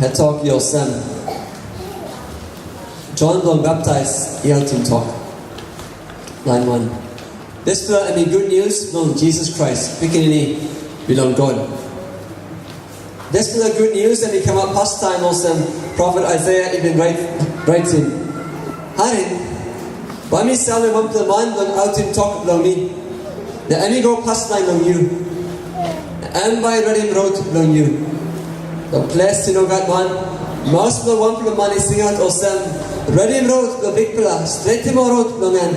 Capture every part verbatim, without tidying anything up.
Het tok i olsem, Jon bilong baptais i autim tok. Lain wan. Dispela em i gutnius bilong Jisas Krais, Pikinini bilong God. Dispela gutnius em i kamap pastaim olsem profet Aisaia i bin rait-, raitim. Harim, bai mi salim wanpela man bilong autim tok bilong mi, na em i go paslain long yu, na em bai i redim rot bilong yu. Long ples i no gat man, maus bilong wanpela man i singaut olsem, "Redim rot bilong Bikpela, stretim ol rot bilong en."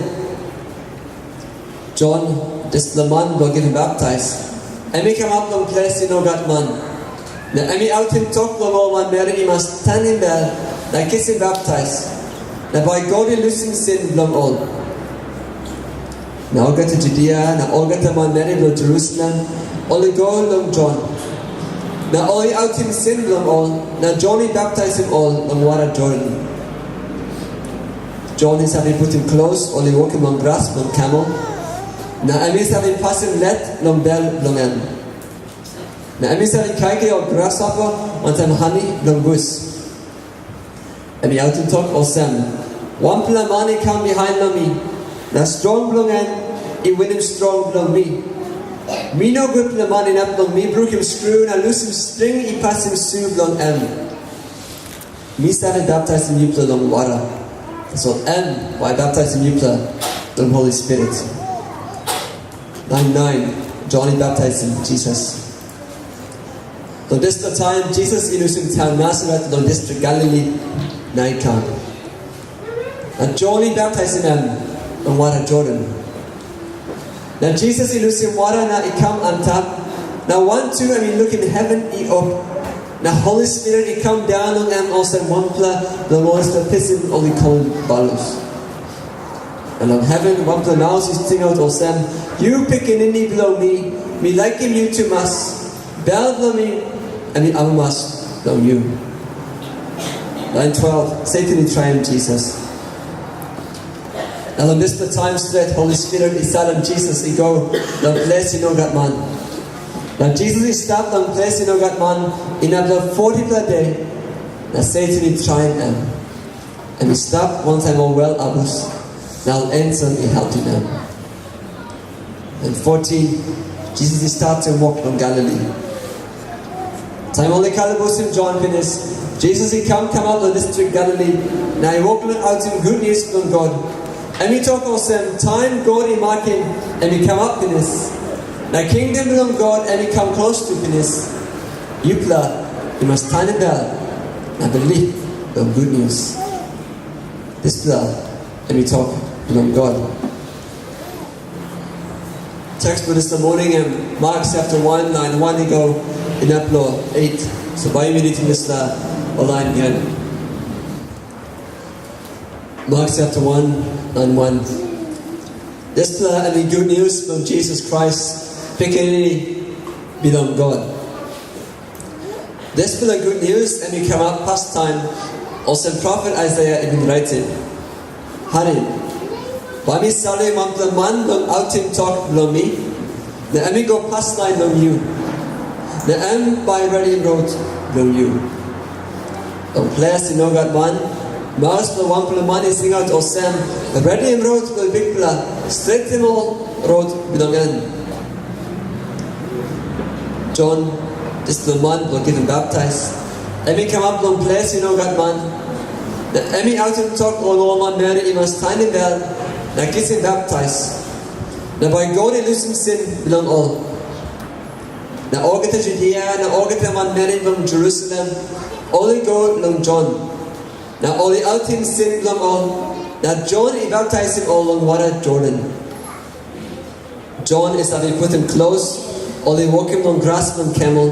Jon, dispela man bilong givim baptais, em i kamap long ples i no gat man, na em i autim tok long ol manmeri i mas tanim bel na kisim baptais, na bai God i lusim sin bilong ol. Na olgeta Judia na olgeta manmeri bilong Jerusalem, ol i go long Jon, na ol i autim sin bilong ol, na Jon i baptaisim ol long wara Jordan. Jon i save putim klos ol i wokim long gras bilong kamel, na em i save pasim let long bel bilong en. Na em i save kaikai ol grashopa wantaim hani bilong bus. Em i autim tok olsem, "Wanpela man i kam bihain long mi, na strong bilong en i winim strong bilong mi. Mi no gutpela man inap long mi brukim skru na lusim string i pasim su bilong em. Mi save baptaisim yupela long wara, tasol em bai baptaisim yupela long Holi Spirit." Lain nain, Jon i baptaisim Jisas. Long dispela taim, Jisas i lusim taun Nasaret long distrik Galili na i kam. Na Jon i baptaisim em long wara Jordan. Na Jisas i lusim wara na i kam antap, na wantu em i lukim heven i op, na Holi Spirit i kam daun long em olsem wanpela bilong ol dispela pisin ol i kolim balus. Na long heven wanpela maus i singaut olsem, "Yu Pikinini bilong mi, mi laikim yu tumas, bel bilong mi em i amamas long yu." Lain twelve, Satan i traim Jisas. Na long dispela taim stret, Holi Spirit i salim Jisas i go long ples i no gat man. Na Jisas i stap long ples i no gat man inap long fotipela de, na Satan i traim em. Em i stap wantaim ol wel abus, na ol ensel i helpim em. Na fotin, Jisas i stat long wok long Galili. Taim ol i kalabusim Jon pinis, Jisas i kam kamap long distrik Galili, na i wok long autim gutnius bilong God. Em i tok olsem, "Taim God i makim em i kamap pinis, na kingdom bilong God em i kam klostu pinis. Yupela i mas tanim bel na bilip long gutnius." Dispela em i tok bilong God. Teks bilong dispela moning em Mak chapter wan, lain wan i go inap long eit. So bai mi ritim dispela ol lain gen. Mak chapter wan, lain wan. Dispela em i gutnius bilong Jisas Krais, Pikinini bilong God. Dispela gutnius em i kamap pastaim, olsem profet Aisaia i bin raitim, "Harim, bai mi salim wanpela man bilong autim tok bilong mi, na em i go paslain long yu, na em bai i redim rot bilong yu." Long ples i no gat man, maus bilong wanpela man i singaut olsem, "Redim rot bilong Bikpela, stretim ol rot bilong en." Jon, dispela man bilong givim baptais, em i kamap long ples i no gat man, na em i autim tok long ol manmeri i mas tanim bel na kisim baptais, na bai God i lusim sin bilong ol. Na olgeta Judia na olgeta manmeri bilong Jerusalem, ol i go long Jon, na ol i autim sin bilong ol, na Jon i baptaisim ol long wara Jordan. Jon i save putim klos ol i wokim long gras bilong kamel,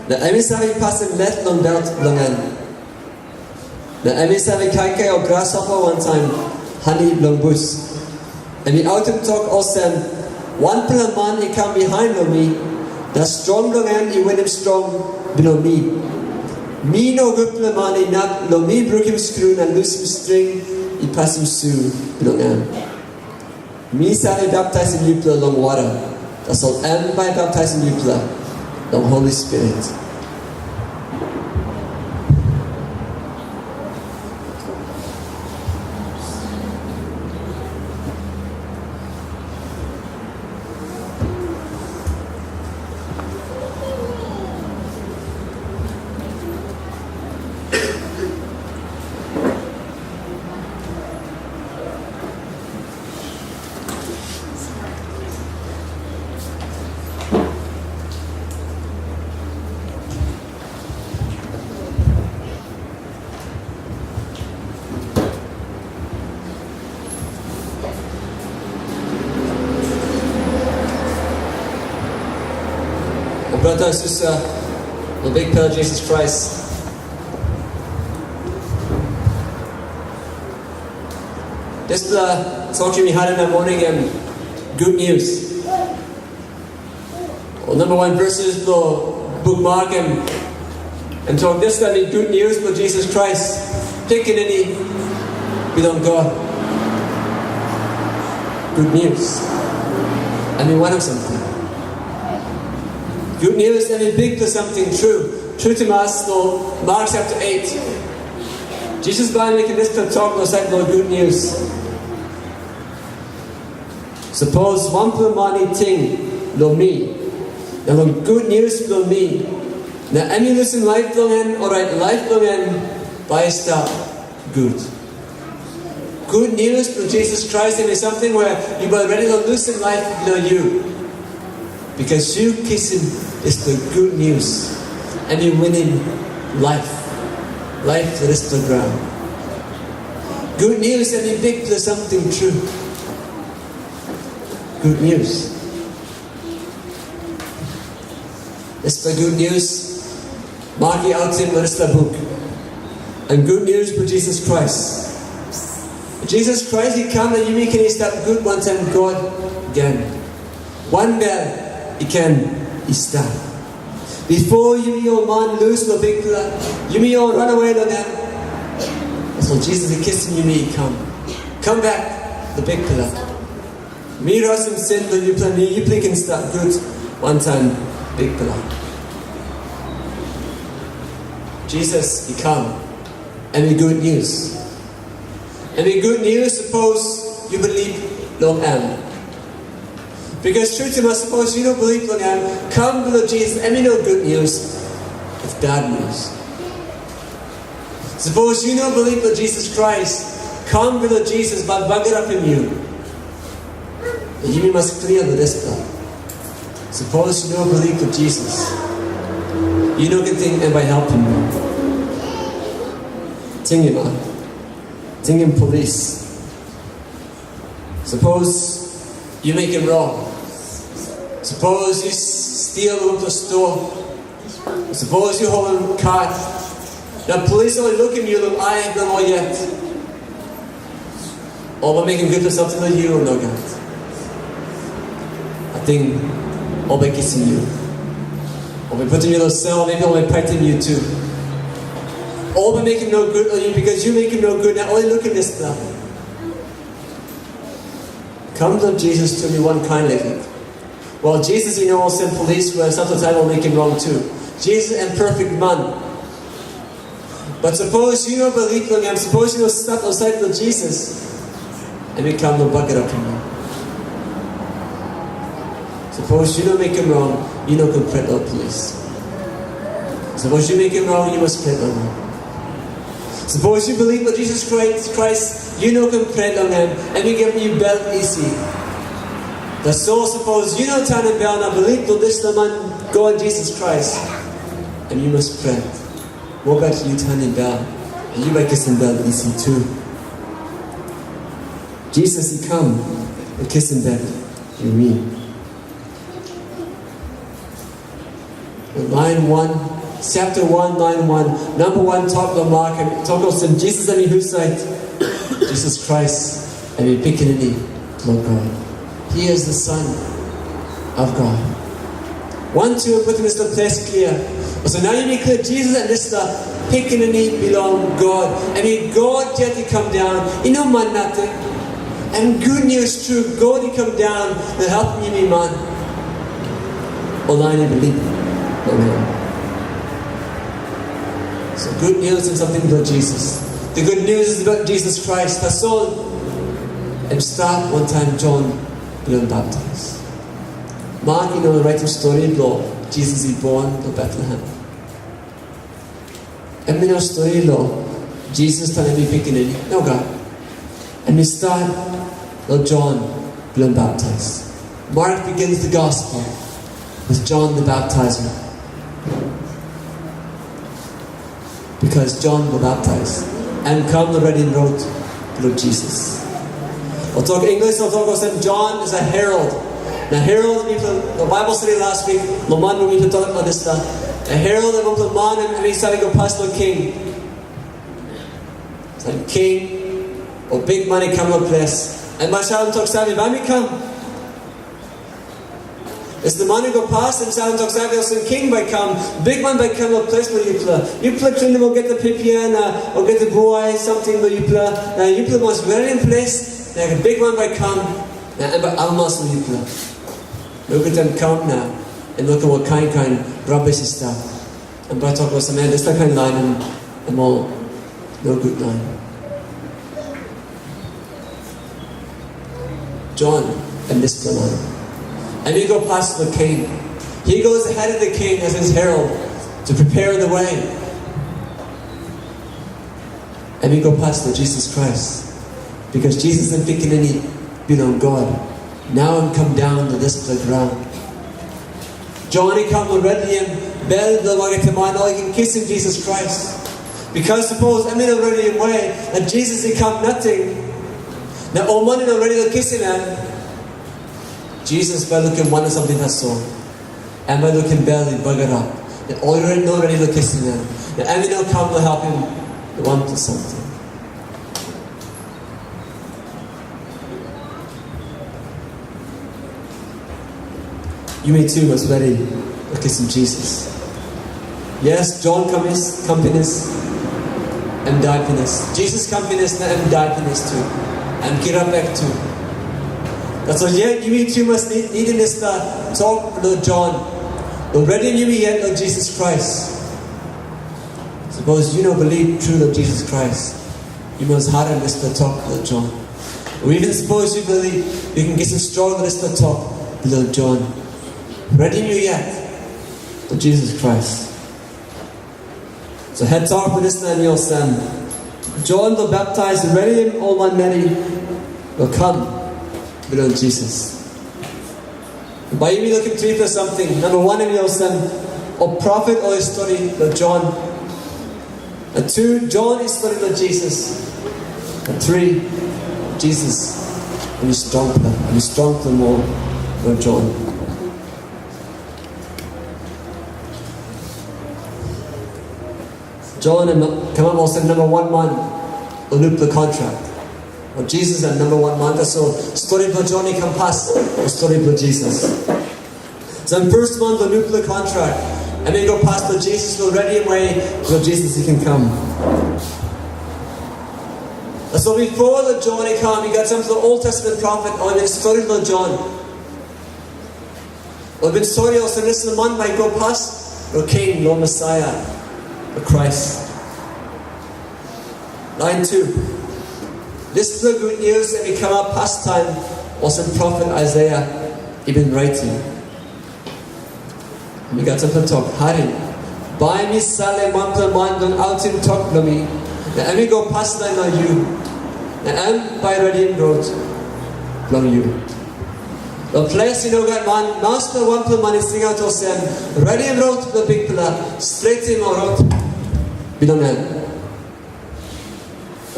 na em i save pasim let long bel bilong en. Na em i save kaikai ol grashopa wantaim hani bilong bus. Em i autim tok olsem, "Wanpela man i kam bihain long mi, na strong bilong en i winim strong bilong mi. Mi no gutpela man inap long mi brukim skru na lusim string i pasim su bilong en. Mi save baptaisim yupela long wara, tasol em bai i baptaisim yupela long Holi Spirit." Brata, susa, lo Bikpela Jisas Krais. Dispela tok mi harim na moning em good news. Ol namba wan verses lo buk Mak em, em tok dispela mi good news lo Jisas Krais, Pikinini bilong God. Good news. Em i wanem samting? Good news em i bikpela samting tru. Tru tumas lo Mak chapter eight. Jisas bai mekim dispela tok lo sait lo good news. Sapos wanpela man i ting long mi, na long gutnius bilong mi, na em i lusim laip bilong en, orait laip bilong en bai i stap gut. Gutnius bilong Jisas Krais em i samting we yu bai redi long lusim laip bilong yu. Bikas yu kisim dispela gutnius, em i winim laip, laip long dispela graun. Gutnius em i bikpela samting tru. Gutnius. Dispela gutnius, Mak i autim long dispela buk. Em gutnius bilong Jisas Krais. Jisas Krais i kam na yumi ken i stap gut wantaim God gen. Wanbel i ken i stap. Bipo yumi ol man lus long Bikpela, yumi ol ranawe long em. Tasol Jisas i kisim yumi i kam. Kam bek long Bikpela. Mi rausim sin bilong yupela, na yupela i ken stap gut wantaim Bikpela. Jisas i kam, em i gutnius. Em i gutnius sapos yu bilip long em. Bikas tru tumas, sapos yu no bilip long em, kam bilong Jisas, em i no gutnius. It's bad news. Sapos yu no bilip long Jisas Krais, kam bilong Jisas bai bagarapim yu. Na yumi mas klia long dispela. Sapos yu no bilip long Jisas, yu no ken ting em bai helpim yu. Tingim, a? Tingim polis. Sapos yu mekim rong. Sapos yu stil long stua. Sapos yu holim kat. Na polis ol i lukim yu long ai bilong ol yet. Ol bai mekim gutpela samting long yu, o nogat? Ating ol bai kisim yu. Ol bai putim yu long sel, maybe ol bai paitim yu tu. Ol bai mekim nogut long yu, bikas yu mekim nogut, na ol i lukim dispela. Kam long Jisas tu mi wankain liklik. Wel, Jisas i no olsem polis we sampela taim ol mekim rong tu. Jisas em perfect man. But sapos yu no bilip long em, sapos yu no stap ausait long Jisas, em i kam long bagarapim yu. Sapos yu no mekim rong, yu no ken pret long polis. Sapos yu mekim rong, yu mas pret long em. Sapos yu bilip long Jisas Krais, Krais, yu no ken pret long em, em i givim yu bel isi. Tasol sapos yu no tanim bel na bilip long dispela man God Jisas Krais, em yu mas pret. Wokabaut yu tanim bel, na yu bai kisim bel isi tu. Jisas i kam na kisim bek yumi. Lain wan, chapter wan, lain wan, namba wan tok long Mak, em tok olsem, Jisas em i husat? Jisas Krais em i Pikinini bilong God. He is the Son of God. Wantu putim dispela ples klia. So nau yumi klia, Jisas em dispela Pikinini bilong God. Em i God yet i kam daun, i no man nating. Em gutnius tru, God i kam daun na helpim yumi man. Ol lain i bilip long em. So gutnius em samting bilong Jisas. The good news is about Jesus Christ. Tasol em stat wantaim Jon bilong baptais. Mak i no raitim stori bilong Jisas i bon long Betlehem. Em i no stori long Jisas taim em i pikinini. Nogat. Em i stat long Jon bilong baptais. Mark begins the gospel with John the Baptizer. Because John the Baptizer, em kam long redim rot bilong Jisas. Ol tok English, ol tok olsem, John is a herald. Na Herod, mipela, long Bible study last week, long man we mipela tok long dispela. Na Herod, em wanpela man, em, em i save go pas long king. Taim king, o bikman i kam long ples, em bai salim tok save, bai mi kam. Dispela man i go pas, em salim tok save, olsem king bai kam, bikman bai kam long ples bilong yupela. Yupela klinim olgeta pipia na olgeta buai, samting bilong yupela, na yupela mas redim ples, na bikman bai kam, na em bai amamas long yupela. Nogut em kam na, em lukim ol kain kain rabis i stap. Em bai tok olsem, em dispela kain lain em, em ol nogut lain. John, em dispela man. Em i go pas long king. He goes ahead of the king as his herald to prepare the way. Em i go pas long Jisas Krais. Because Jisas em pikinini bilong God. Nau em kam daun long dispela graun. John i kam long redim bel bilong olgeta man, ol i ken kisim Jisas Krais. Because sapos em i no redim we, na Jisas i kam nating, na ol man i no redi long kisim em, Jisas bai lukim wanem samting tasol. Em bai lukim bel i bagarap. Na ol i no redi long kisim em. Na em i no kam long helpim wanpela samting. Yumi tu mas redi long kisim Jisas. Yes, John kam pinis, kam pinis, em dai pinis. Jisas kam pinis na em dai pinis tu. Em kirap bek tu. Tasol yet yumi tu mas ni-, nidim dispela tok bilong John. Long redim yumi yet long Jisas Krais. Sapos yu no bilip tru long Jisas Krais, yu mas harim dispela tok bilong John. O even sapos yu bilip, yu ken kisim strong long dispela tok bilong John. Redim yu yet long Jisas Krais. So het tok bilong dispela em i olsem, John the Baptist redim ol manmeri long kam bilong Jisas. Bai yumi lukim tripela samting. Namba wan em i olsem, ol profet ol i stori long John. Na tu, John i stori long Jisas. Na tri, Jisas em i strongpela, em i strongpela moa long John. John em kamap olsem namba wan man long nupela kontrak. O Jisas em namba wan man, tasol stori bilong John i kam pas long stori bilong Jisas. Em first man long nupela kontrak, em i go pas long Jisas, long redim we, long Jisas i ken kam. Tasol bipo long John i kam, i gat sampela Old Testament profet, ol i stori long John. Ol bin sori olsem dispela man bai i go pas long king, long Mesaia, long Krais. Lain tu. Dispela gutnius em i kamap pastaim, olsem profet Aisaia i bin raitim. Em i gat sampela tok, harim. Bai mi salim wanpela man bilong autim tok bilong mi, na em i go paslain long yu, na em bai redim rot bilong yu. Long ples i no gat man, maus bilong wanpela man i singaut olsem, redim rot bilong Bikpela, stretim ol rot bilong en.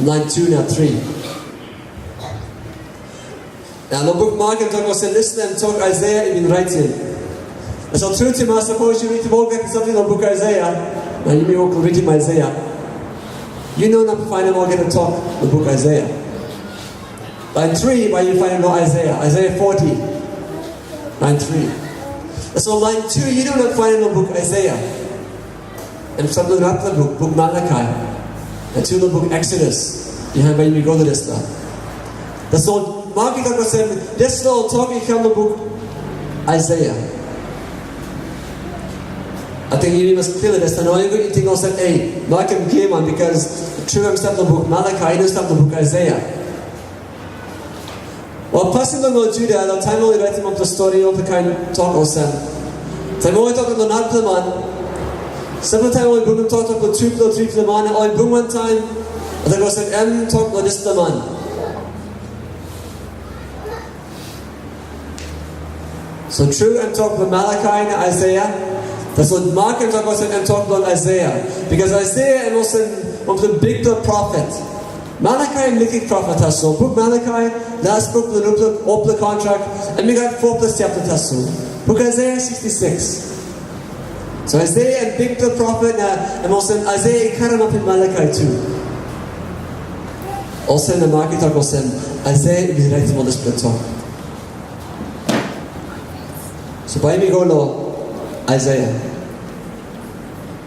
Lain tu na tri. Na long buk Mak em tok olsem, dispela em tok Aisaia i bin raitim. Tasol tru tumas, sapos yu ritim olgeta samting long buk Aisaia, na yumi wok long ritim Aisaia, yu no inap painim olgeta tok long buk Aisaia. Lain tri bai yu painim long Aisaia, Aisaia forty, lain tri. Tasol lain tu yu no inap painim long buk Aisaia. Em stap long narapela buk, buk Malakai. Na tu long buk Eksodas. Bihain bai yumi go long dispela. Tasol Mak i tok olsem, dispela ol tok i kam long buk Aisaia. Ating yumi mas klia long dispela, no yu ting olsem, ei, Mak em giaman, bikos tru em stap long buk Malakai, i no stap long buk Aisaia. Ol pasin bilong ol Juda, long taim ol i raitim wanpela stori, ol kain tok olsem, taim ol i tok long narapela man, sampela taim ol i bungim toktok long tupela, tripela man, na ol i bung wantaim, ol tok olsem, em tok long dispela man. So tru, em tok long Malakai na Aisaia, tasol Mak em tok olsem, em tok long Aisaia. Bikos Aisaia em olsem wanpela bikpela profet. Malakai em liklik profet tasol. Buk Malakai, las buk bilong Olpela, Olpela Kontrak, em i gat fopela chapter tasol. Buk Aisaia sixty-six. So Aisaia em bikpela profet na em olsem Aisaia i karamapim Malakai tu. Olsem na Mak i tok olsem, Aisaia i bin raitim ol dispela tok. So bai mi go lo Aisaia.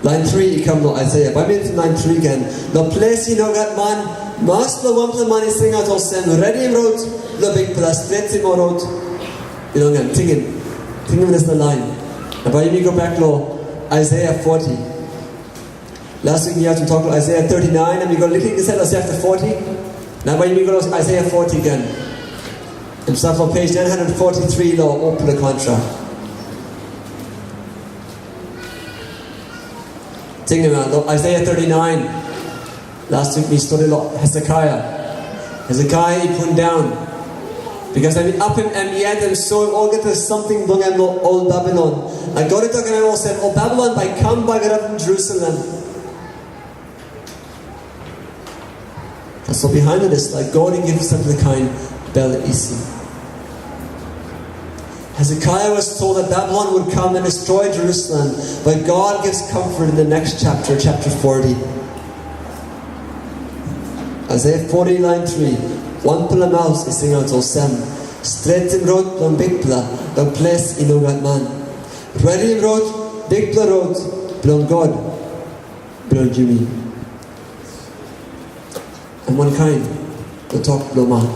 Lain tri i kam lo Aisaia. Bai mi lain tri gen. Lo ples i no gat man, mas lo wanpela man i singaut olsem, redim rot lo Bikpela, stretim ol rot. Yu no gen, tingim. Tingim dispela lain. Na bai mi go bek lo Aisaia forty. Last week we had to talk about Isaiah thirty-nine, and we go looking inside Isaiah forty. Now, when we go to Isaiah forty again, it's up on page nine hundred forty-three, lo Olpela Kontrak. Tingim, lo Isaiah thirty-nine. Last week we studied lo Hezekiah. Hezekiah i pundaun. Bikos em i apim em yet em soim olgeta samting bilong em lo ol Babilon. Na God i tokim em olsem, ol Babilon bai kam bagarapim Jerusalem. Tasol bihain long dispela, God i givim sampela kain bel isi. Hezekiah was told that Babylon would come and destroy Jerusalem, but God gives comfort in the next chapter, chapter forty. Isaiah forty, line three. Wanpela maus i singaut olsem, stretim rot bilong Bikpela, long ples i no gat man. Redim rot, bikpela rot, bilong God, bilong yumi. Em wankain lo tok bilong Mak.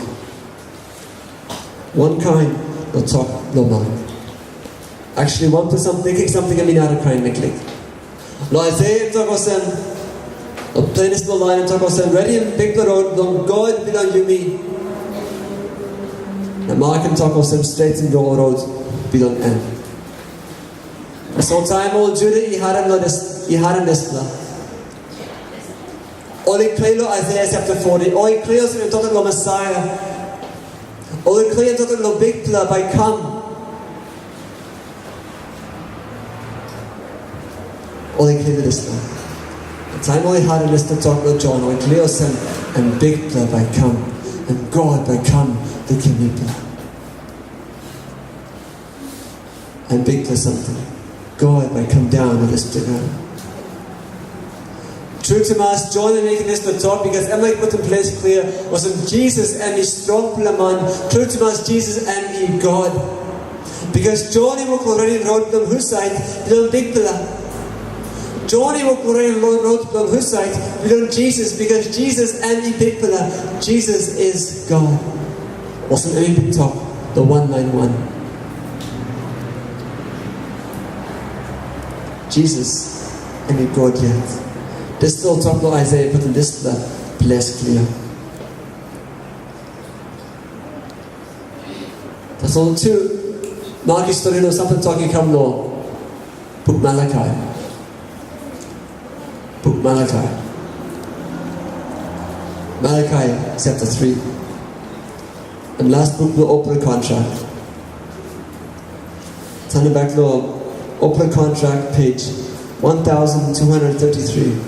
Wankain lo tok bilong Mak. Actually, wanpela samting, liklik samting em i narakain liklik. Lo Aisaia em tok olsem, lo ples bilong lain em tok olsem, redim bikpela rot bilong God bilong yumi. Na Mak em tok olsem, stretim rot bilong em. Tasol taim ol Juda i harim lo dis, i harim dispela, ol i klia lo Aisaia chapter forty, ol i klia olsem em toktok lo Mesaia. Ol i klia toktok lo Bikpela bai kam. Ol i klia dispela. Taim ol i harim dispela tok lo Jon, ol i klia olsem, em Bikpela bai kam, em God bai kam lukim mipela. Em bikpela samting. God bai kam daun na dispela graun. Tru tumas, Jon i mekim dispela tok, bikos em laik putim ples klia, olsem Jisas em i strongpela man, tru tumas Jisas em i God. Bikos Jon i wok long redim rot bilong husat, bilong Bikpela. Jon i wok long redim lo-, rot bilong husat, bilong Jisas, bikos Jisas em i Bikpela. Jesus is God. Olsem em i bin tok, the one nine one. Jisas em i God yet. Dispela tok lo Aisaia putim dispela ples klia. Tasol tu, Mak i stori lo sampela tok i kam lo buk Malakai. Buk Malakai. Malakai chapter three. Em las buk lo Olpela Kontrak. Tanim bek lo Olpela Kontrak, page one thousand two hundred thirty-three.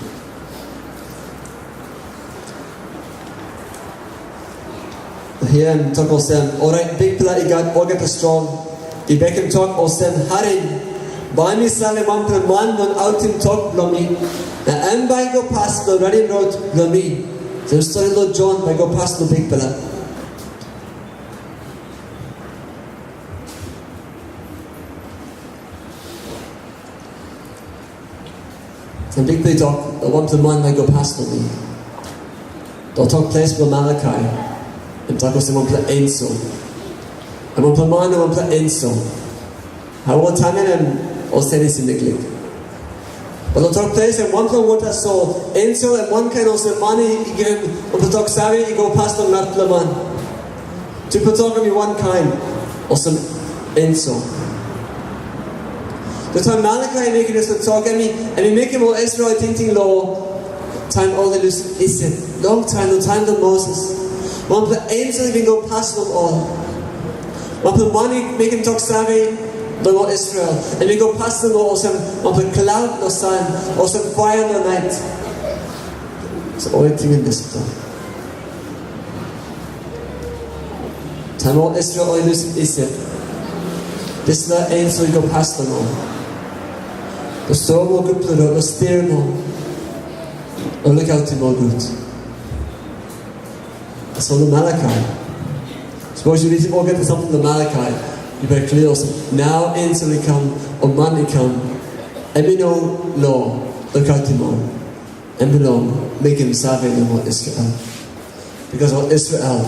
Hia em tok olsem, orait Bikpela i gat olgeta strong, i bekim tok olsem, harim, bai mi salim wanpela man bilong autim tok bilong mi, na em bai i go pas bilong redim rot bilong mi. Sem stori lo Jon bai i go pas long Bikpela. Na Bikpela i tok, wanpela man bai i go pas long mi. Long tok ples bilong Malakai, em tok olsem wanpela ensel. Em wanpela man na wanpela ensel. Hau ol tanim em ol senisim liklik. Bat long tok ples em wanpela wok tasol, ensel em wankain olsem man i givim wanpela tok save i go pas long narapela man. Tupela tok em i wankain, olsem ensel. Taim Malakai i mekim dispela tok, em i, em i mekim ol Israel tingting long taim ol i lusim Isip, long taim, long taim bilong Moses. Wanpela ensel i bin go pas long ol. Wanpela man i mekim tok save long ol Israel. Em i go pas long ol olsem wanpela klaut long san, olsem paia long nait. So ol i tingim dispela. Taim ol Israel ol i lusim Isip, dispela ensel i go pas long ol. Lo stori ol gutpela rot, lo stiaim ol, lo lukautim ol gut. Tasol lo Malakai, sapos yu ritim olgeta samting lo Malakai, yu bai klia olsem, nau ensel i kam, o man i kam, em i no lo lukautim ol. Em bilong mekim save long ol Israel. Bikos ol Israel,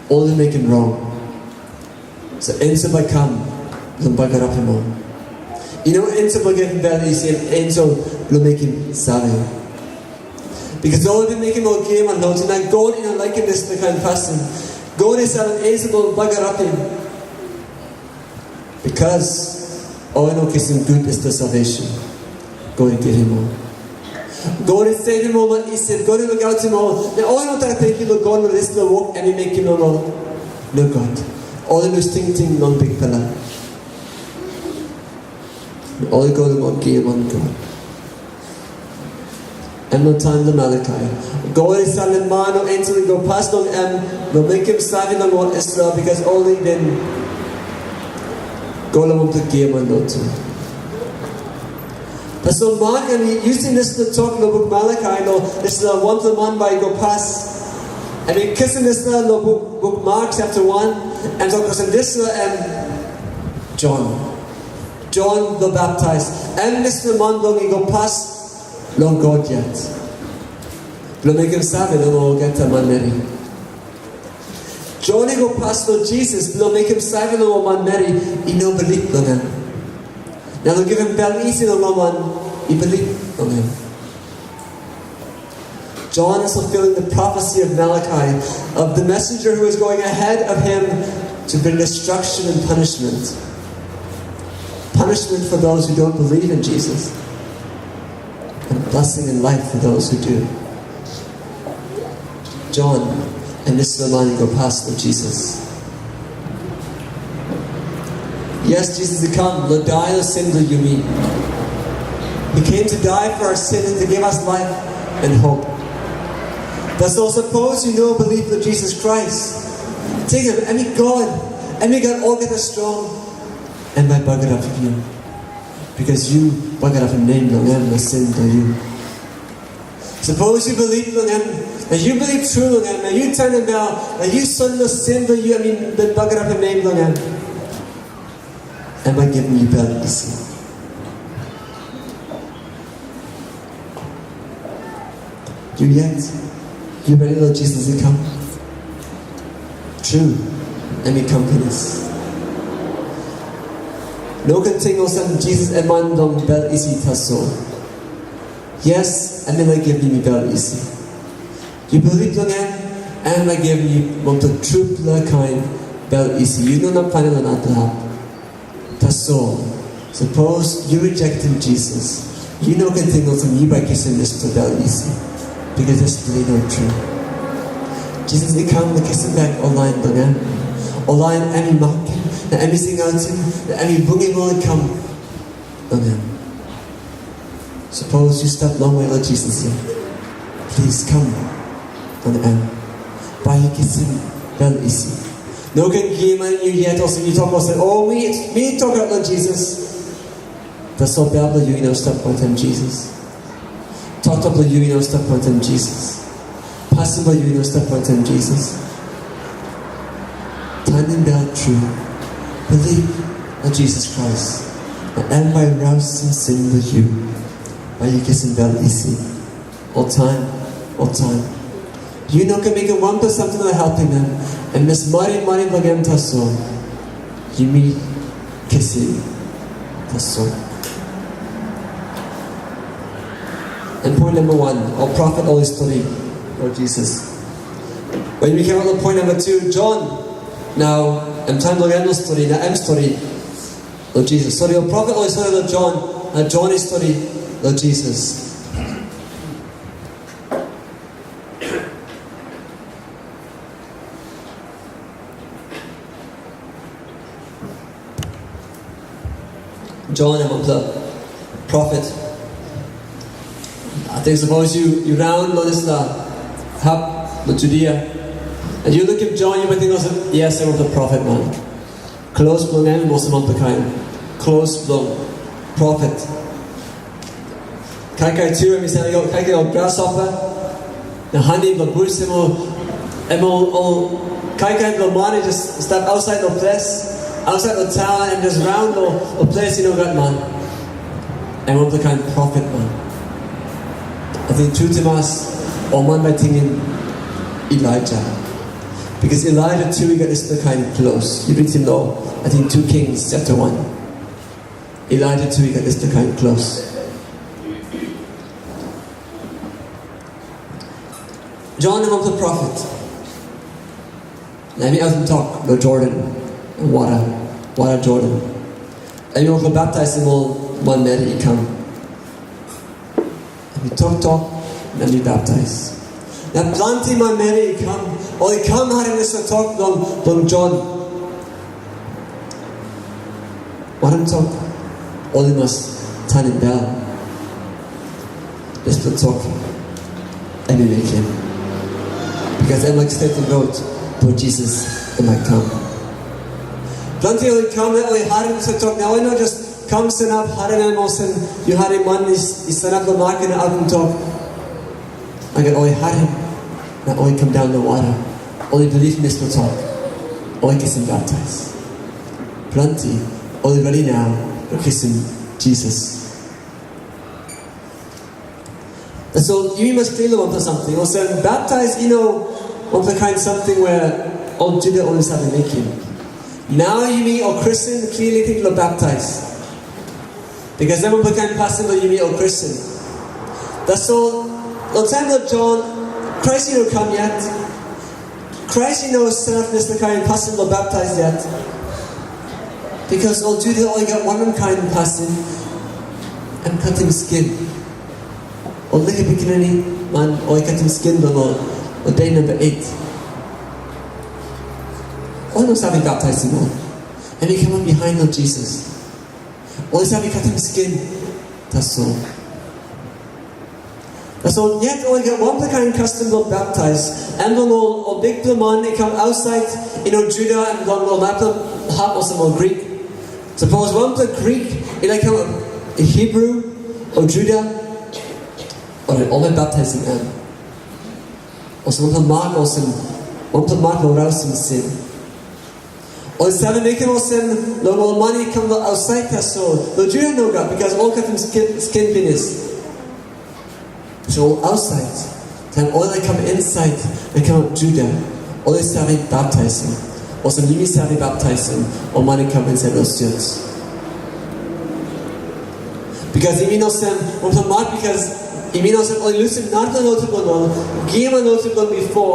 ol i mekim rong. So ensel bai kam, bilong bagarapim ol. I no ensel bilong givim bel isi, em ensel bilong mekim save. Bikos ol i bin mekim ol giaman lotu, na God i no laikim dispela kain pasin. God i salim ensel bilong bagarapim. Bikos ol i no kisim gut dispela salvation God i givim ol. God i seivim ol long Isip, God i lukautim ol, na ol i no tok tenkyu long God long dispela wok em i mekim long ol. Nogat. Ol i lus tingting long Bikpela. Na ol i go long ol giaman god. Em long taim long Malakai, God i salim man o ensel i go pas long em, long mekim save long ol Israel, bikos ol i bin go long wanpela giaman lotu. Tasol Mak em i yusim dispela tok long buk Malakai, long dispela wanpela man bai i go pas. Em i kisim dispela long buk, buk Mak chapter wan, em tok olsem, dispela em Jon. Jon the Baptist. Em dispela man bilong i go pas long God yet, bilong mekim save long olgeta manmeri. Jon i go pas long Jisas, bilong mekim save long ol manmeri i no bilip long em. Na long givim bel isi long ol man i bilip long em. John is fulfilling the prophecy of Malachi, of the messenger who is going ahead of him to bring destruction and punishment. Punishment for those who don't believe in Jesus, and blessing and life for those who do. Jon, em dispela man i go pas long Jisas. Yes, Jisas i kam long dai long sin bilong yumi. He came to die for our sin and to give us life and hope. Tasol sapos yu no bilip long Jisas Krais, tingim, em i God, em i gat olgeta strong, em bai bagarapim yu. Bikos yu bagarapim nem bilong em na sin bilong yu. Sapos yu bilip long em, na yu bilip tru long em, na yu tanim bel, na yu sori long sin bilong yu, em i bin bagarapim nem bilong em, em bai givim yu bel isi. Yu yet, yu redi long Jisas i kam? Tru, em i kam pinis. No ken ting olsem Jisas em man bilong bel isi tasol. Yes, em i laik givim yu bel isi. Yu bilip long em, em i laik givim yu wanpela trupela kain bel isi. Yu no inap painim long narapela hap. Tasol, sapos yu rejektim Jisas, yu no ken ting olsem yu bai kisim dispela bel isi, bikos dispela i no tru. Jisas i kam na kisim bek ol lain bilong em. Ol lain em i makim, na em i singautim, na em i bungim ol i kam long em. Sapos yu stap longwe long Jisas yet, plis kam long em. Bai yu kisim bel isi. No ken giaman yu yet olsem yu tok olsem, "O, mi, mi tokaut long Jisas." Tasol bel bilong yu i no stap wantaim Jisas. Toktok bilong yu i no stap wantaim Jisas. Pasin bilong yu i no stap wantaim Jisas. Tanim bel tru. Bilip long Jisas Krais, na em bai rausim sin bilong yu. Bai yu kisim bel isi. Oltaim, oltaim. Yu no ken mekim wanpela samting long helpim em. Em mas marimari bilong em tasol. Yumi kisim tasol. Em poin namba wan, ol profet ol i stori long Jisas. Bai yumi kam long poin namba tu, Jon. Nau, em taim bilong em long stori, na em stori long Jisas. Sori, ol profet ol i stori long Jon, na Jon i stori long Jisas. Jon em wanpela profet. Ating sapos yu, yu raun long dispela hap long Judia, Na yu lukim Jon, yu bai ting olsem, yes, em wanpela profet man. Klos bilong em em olsem wanpela kain klos bilong profet. Kaikai tu em i save go kaikai ol grasshopper, na hani bilong bus em ol, em ol, ol kaikai bilong man i just stap ausait long ples, ausait long taun, em just raun long, long ples i no gat man. Em wanpela kain profet man. Ating tu tumas, ol man bai tingim Elijah. Because Elijah tu i gat dispela kain klos. Yu ritim lo, ating tu Kings chapter one. Elijah tu i gat dispela kain klos. Jon em wanpela profet. Na em i autim tok long Jordan, wara, wara Jordan. Em i wok long baptaisim ol manmeri i kam. Em i toktok, na em i baptais. Na planti manmeri i kam, ol i kam harim dispela tok bilong, bilong Jon. Wanem tok? Ol i mas tanim bel. Dispela tok em i mekim. Bikos em laik stretim rot bilong Jisas i laik kam. Planti ol i kam na ol i harim dispela tok, na ol i no just kam sanap harim em olsem yu harim man i, i sanap long maket na autim tok. Nogat, ol i harim, na ol i kam daun long wara. Ol i bilip dispela tok. Ol i kisim baptais. Planti, ol i redi nau long kisim Jisas. Tasol yumi mas klia long wanpela samting. Olsem, baptais i no wanpela kain samting we ol Juda ol i save mekim. Nau yumi ol Kristen klia liklik long baptais. Bikos em wanpela kain pasin long yumi ol Kristen. Tasol, long taim bilong Jon, Krais i no kam yet. Krais i no sanap dispela kain pasin bilong baptais yet. Bikos ol Juda ol i gat wanpela kain pasin, em katim skin. Ol liklik pikinini man ol i katim skin bilong ol, long de namba et. Ol i no save baptaisim ol. Em i kamap bihain long Jisas. Ol i save katim skin, tasol. Tasol yet ol i gat wanpela kain kastom bilong baptais, em bilong ol, ol bikpela man i kam ausait, i no Juda, em bilong ol narapela hap olsem ol Grik. Sapos wanpela Grik i laik kam Hibru o Juda, ol, ol i baptaisim em. Olsem wanpela mak, olsem wanpela mak long rausim sin. Ol i save mekim olsem, long ol man i kam long ausait tasol, long Juda nogat, bikos ol katim skin, skin pinis. So ol ausait, taim ol i kam insait na kamap Juda, ol i save baptaisim. Olsem yumi save baptaisim ol man i kam insait long sios. Bikos i min olsem, wanpela mak, bikos i min olsem, ol i lusim narapela lotu bilong ol, giaman lotu bilong bipo,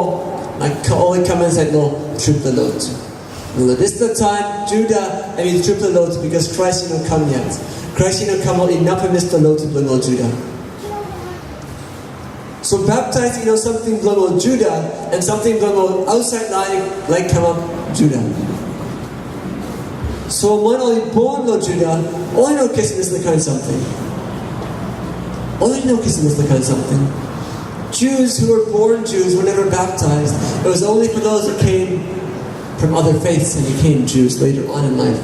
na ka-, ol i kam insait long trupela lotu. Na long dispela taim, Juda em i trupela lotu, bikos Krais i no kam yet. Krais i no kam long inapim dispela lotu bilong ol Juda. So baptais i no samting bilong ol Juda, em samting bilong ol ausait laik, laik kamap Juda. So man ol i born long Juda, ol i no kisim dispela kain samting. Ol i no kisim dispela kain samting. Jews who were born Jews were never baptized. It was only for those who came from other faiths and became Jews later on in life.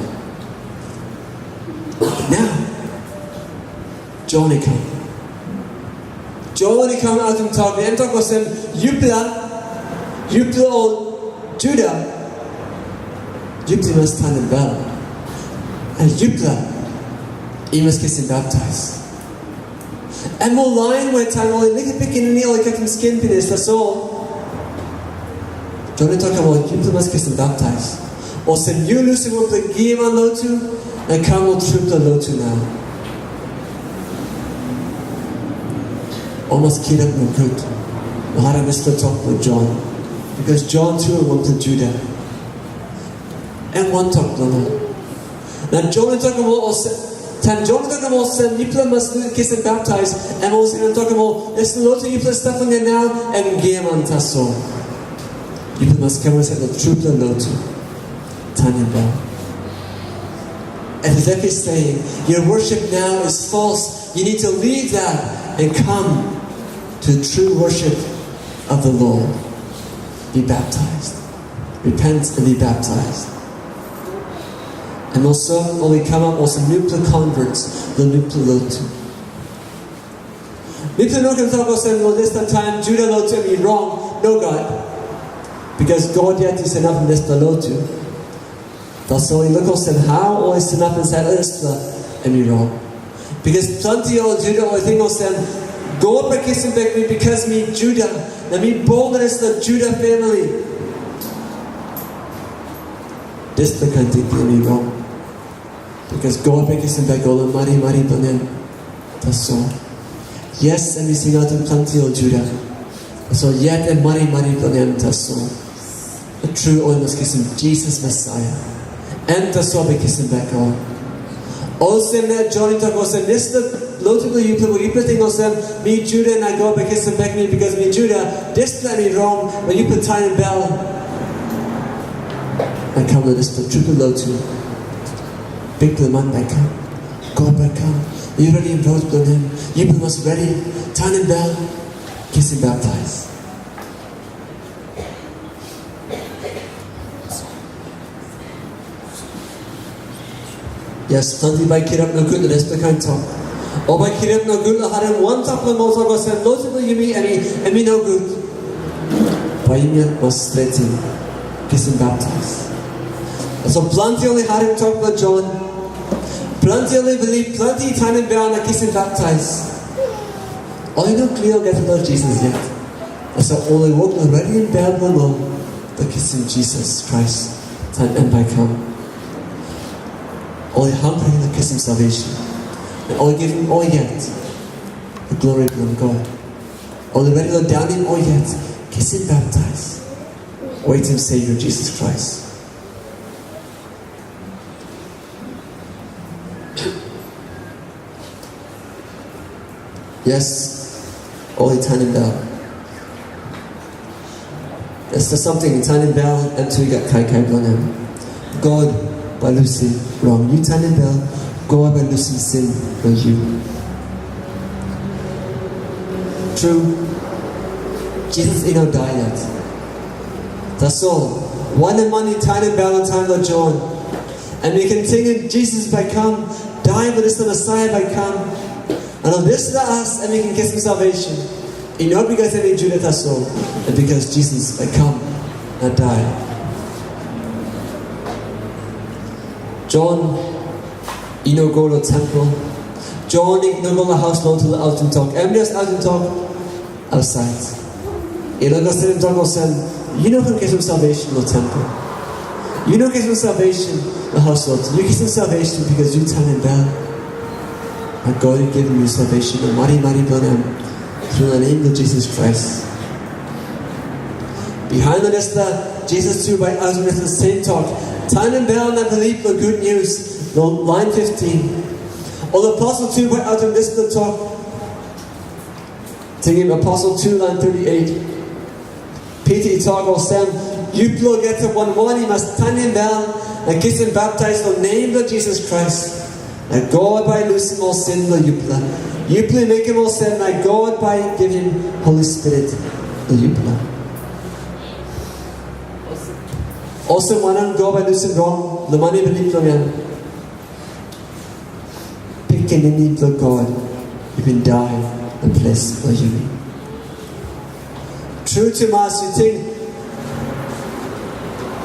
Now, Jon i kam. Jon i kam autim tok, na em tok olsem, yupela, yupela ol Juda, yupela i mas tanim bel. Na yupela i mas kisim baptais. Em ol lain we taim ol i liklik pikinini ol i katim skin pinis, tasol Jon i tokim ol, yupela mas kisim baptais. Olsem yu lusim wanpela giaman lotu, na kam long trupela lotu nau. Ol mas kirap nogut, long harim dispela tok bilong Jon. Bikos Jon tu em wanpela Juda. Em wantok bilong ol. Na Jon i tokim ol olsem, taim Jon i tokim olsem, yupela mas kisim baptais, em olsem i tokim ol, dispela lotu yupela stap long en nau, em giaman tasol. Yupela mas kam insait long trupela lotu. Tanim bel. And as if he's saying, your worship now is false. You need to leave that and come to the true worship of the Lord. be baptized. Repent and be baptized. And also, ol i kamap olsem nupela converts, the nupela lotu. Mipela no ken tok olsem, "Lo dispela taim Juda lotu em i rong." No, God. Because God yet i sanap long dispela lotu. Tasol i luk olsem, hau ol i sanap insait long dispela em i rong. Because planti ol Juda ol i ting olsem, "God bai kisim bek mi, because mi Juda, na mi born long dispela Juda family." Dispela kain tingting em i rong. Because God bai kisim bek ol marimari bilong em. Tasol. Yes, em i singautim planti ol Juda. Tasol yet em marimari bilong em tasol. Tru, ol i mas kisim Jisas Mesaia. Em tasol bai kisim bek ol. Olsem na Jon i tok olsem, dispela lotu bilong yupela, bai yupela ting olsem, mi Juda na God bai kisim bek mi, because mi Juda, dispela em i rong, bai yupela tanim bel. Na kam long dispela trupela lotu. Bikpela man bai kam. God bai kam. Yu redim rot bilong em. Yupela mas redi. Tanim bel. Kisim baptais. Yes, planti bai kirap nogut na dispela kain tok. Ol bai kirap nogut na harim wantok long ol tok olsem, lotu bilong yumi em i, em i nogut. Bai yumi mas stretim, kisim baptais. So planti ol i harim tok bilong Jon. Planti ol i bilip, planti i tanim bel na kisim baptais. Ol i no klia olgeta long Jisas yet. Tasol ol i wok long redim bel bilong ol long kisim Jisas Krais, taim em bai kam. Ol i hangre long kisim salvation, na ol i givim olgeta long glori bilong God. Ol i redi long daunim olgeta, kisim baptais, wetim Savior Jisas Krais. Yes, ol i tanim bel. Yes, there's something, tanim bel, em tu i gat kaikai bilong em. God bai lusim rong. Yu tanim bel, God bai lusim sin bilong yu. Tru, Jisas i no dai yet. Tasol, wanem man i tanim bel long taim bilong Jon? Em i ken tingim Jisas bai kam, dai, bai dispela Mesaia bai kam. Na long dispela as em i ken kisim salvation. I no bikos em i Juda tasol, na bikos Jisas bai kam na dai. Jon i no go long tempel. Jon i no go long haus lotu long autim tok. Em jas autim tok ausait. I no go salim tok olsem, yu no ken kisim salvation long tempel. Yu no kisim salvation long haus lotu. Yu kisim salvation bikos yu tanim bel. Na God i givim yu salvation long marimari bilong em, tru long nem bilong Jisas Krais. Bihain long dispela, Jisas tu bai autim dispela sem tok, tanim bel na bilip long gutnius, long lain fiftin. Ol aposel tu bai autim dispela tok. Tingim Aposel tu, lain thirty-eight. Pita i tok olsem, yupela olgeta wan wan i mas tanim bel na kisim baptais long nem bilong Jisas Krais. Na God bai i lusim ol sin bilong yupela. Yupela i mekim olsem, na God bai i givim Holi Spirit long yupela. Olsem wanem God bai i lusim rong long man i bilip long em? Pikinini bilong God i bin dai long ples bilong yumi. Tru tumas, yu ting,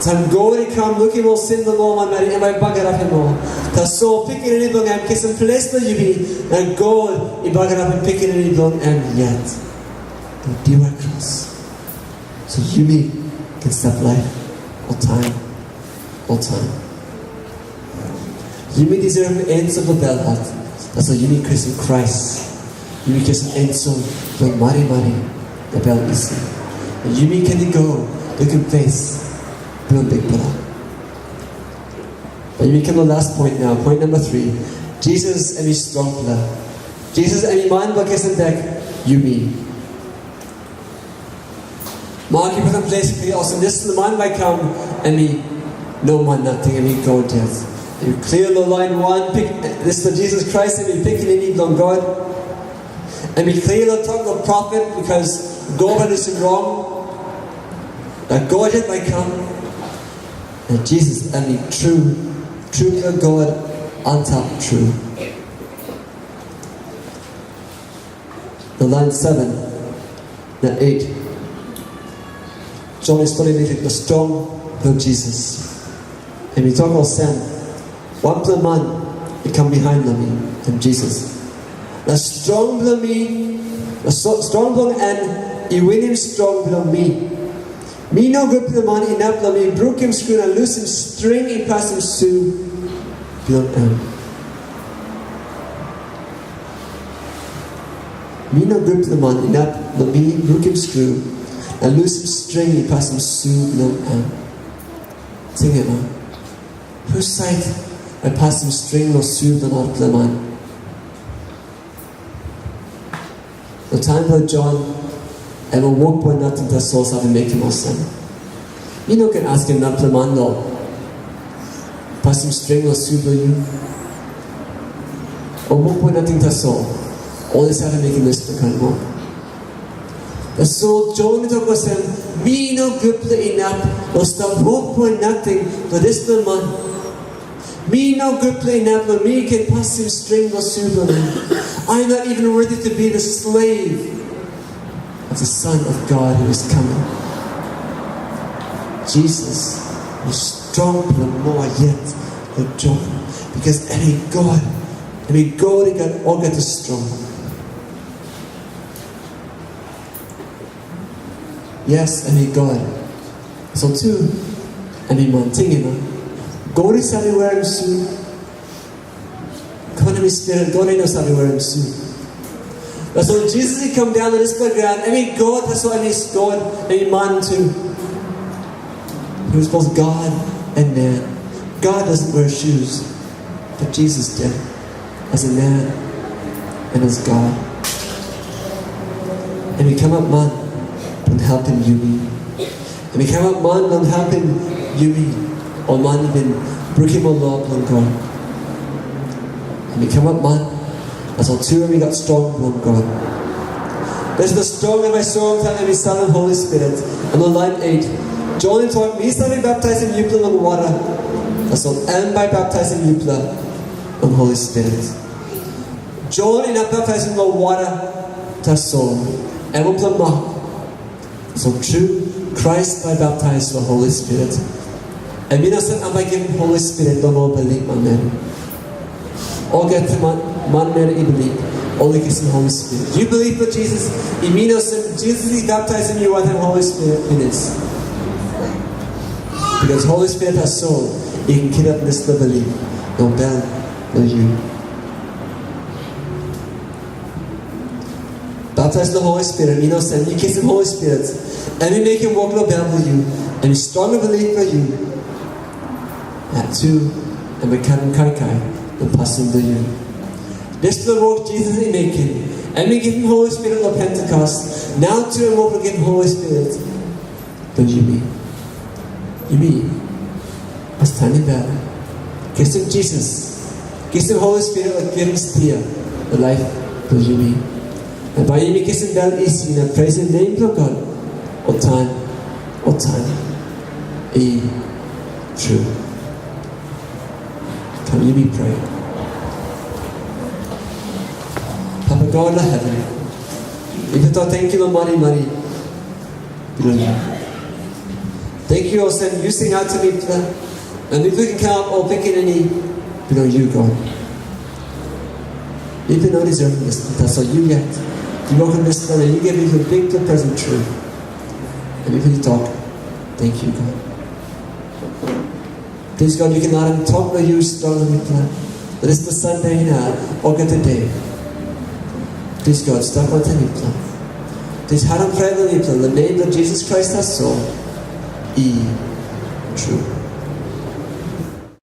taim God i kam lukim ol sin bilong ol manmeri, em bai i bagarapim ol. Tasol Pikinini bilong em kisim ples bilong yumi, na God i bagarapim Pikinini bilong em yet long diwai kros. So yumi ken stap laip oltaim, oltaim. Yumi deserve ensel bilong belhat, tasol yumi kisim Krais, yumi kisim ensel bilong marimari na bel isi. Na yumi ken i go lukim pes bilong Bikpela. But yumi kam long last point nau, point number three. Jisas em i strongpela. Jisas em i man bilong kisim bek yumi. Mak i putim ples klia olsem, dispela man bai kam, em i no man nating, em i God yet. Em i klia long lain wan, pik, dispela Jisas Krais, em i Pikinini bilong God. Em i klia long tok long profet, bikos God bai lusim rong. Na God yet bai kam, na Jisas em i tru, trupela God antap tru. Na lain seven na eight, Jon i stori liklik long strong bilong Jisas. Em i tok olsem, "Wanpela man i kam bihain long mi, em Jisas. Na strong bilong mi, na so, strong bilong en i winim strong bilong mi. Mi no gutpela man inap long mi brukim skru na lusim string i pasim su bilong en." Mi no gutpela man inap long mi brukim skru na lusim string i pasim su bilong en. Tingim, a? Husat bai pasim string long su bilong narapela man? Long taim bilong Jon, em ol wokboi nating tasol save mekim olsem. Yu no ken askim narapela man long pasim string long su bilong yu. Ol wokboi nating tasol, ol i save mekim dispela kain wok. Tasol Jon i tok olsem, "Mi no gutpela inap long stap wokboi nating long dispela man. Mi no gutpela inap long mi ken pasim string long su bilong en. I'm not even worthy to be the slave of the Son of God who is coming." Jisas i strongpela moa yet long Jon, bikos em i God. Em i God i gat olgeta strong. Yes, em i God. So tu, em i man. Tingim, a? God i save werim su. God em i spirit, God i no save werim su. Tasol Jisas i kam daun long dispela graun, em i God, tasol em i God, em i man tu. He was both God and man. God doesn't wear shoes, but Jesus did, as a man and as God. Em i kamap man bilong helpim yumi. Em i kamap man bilong helpim yumi, ol man i bin brukim ol lo bilong God. Em i kamap man, tasol tu em i gat strong bilong God. Dispela strong em i strong taim em i salim Holi Spirit. Em long lain eight, Jon i tok, "Mi save baptaisim yupela long wara, tasol em bai baptaisim yupela long Holi Spirit." Jon inap baptaisim long wara tasol, em wanpela mak. So tru, Krais bai baptais long Holi Spirit. Em i no save bai givim Holi Spirit long ol bilip manmeri. Olgeta man, manmeri i bilip, ol i kisim Holi Spirit. Yu bilip long Jisas, em i no save Jisas i baptaisim yu wantaim Holi Spirit pinis. Bikos Holi Spirit tasol i ken kirap dispela bilip long bel bilong yu. Baptais long Holi Spirit, i no sem yu kisim Holi Spirit, em i mekim wok long bel bilong yu, em i strongim bilip bilong yu. Na tu, em i karim kaikai long pasin bilong yu. Dispela wok Jisas i mekim, em i givim Holi Spirit long Pentekost, nau tu em wok long givim Holi Spirit long yumi. Yumi mas tanim bel, kisim Jisas, kisim Holi Spirit long givim stia long laip bilong yumi. Na bai yumi kisim bel isi na preisim nem bilong God oltaim, oltaim. I tru. Kam yumi pray. Papa God long heven, mipela tok tenkyu long marimari bilong yu. Tenkyu olsem yu singautim mipela, na mipela i kamap ol pikinini bilong yu, God. Mipela i no deserve dispela, tasol yu yet, yu wokim dispela, na yu givim mipela bikpela presen tru. Na mipela i tok, tenkyu, God. Plis God, yu ken larim tok bilong yu strongim mipela. Long dispela Sande na olgeta de. Plis God, stap wantaim mipela. Plis harim prea bilong mipela, long nem bilong Jisas Krais tasol. I tru.